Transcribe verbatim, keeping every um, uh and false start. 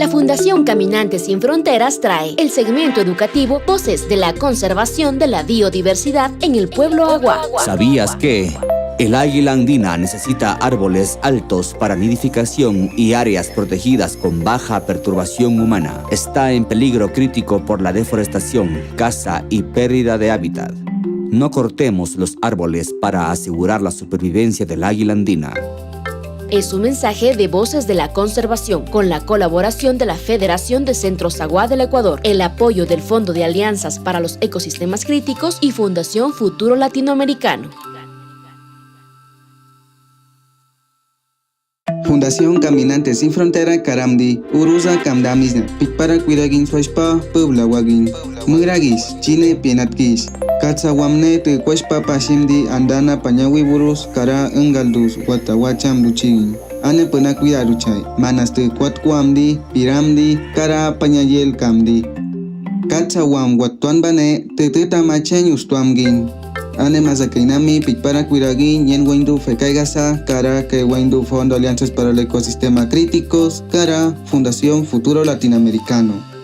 Fundación Caminantes Sin Fronteras trae el segmento educativo Voces de la Conservación de la Biodiversidad en el Pueblo Awa. ¿Sabías que? El águila andina necesita árboles altos para nidificación y áreas protegidas con baja perturbación humana. Está en peligro crítico por la deforestación, caza y pérdida de hábitat. No cortemos los árboles para asegurar la supervivencia del águila andina. Es un mensaje de Voces de la Conservación, con la colaboración de la Federación de Centros Awa del Ecuador, el apoyo del Fondo de Alianzas para los Ecosistemas Críticos y Fundación Futuro Latinoamericano. Fundación Caminantes Sin Frontera karam di, uruza kamdamisna, pichpara kwiragin swachpa, pôbla wagin. Miragish, chine pinatkish. Katsa wamne tü kwachpa pasim di andana panyawi burus kara engal dus wata wacham duchigin. Ane pena kwira duchai, manas tü kwat kwam di, piram di, kara panyayel kam di. Katsa wam wat twan bane, tü tü tama chen yus twamgin. Ane maza kainami pichpara kwiragin, yen wendu fekaigasa, kara ke wendu Fondo Alianzas para el Ecosistema Críticos, kara Fundación Futuro Latinoamericano.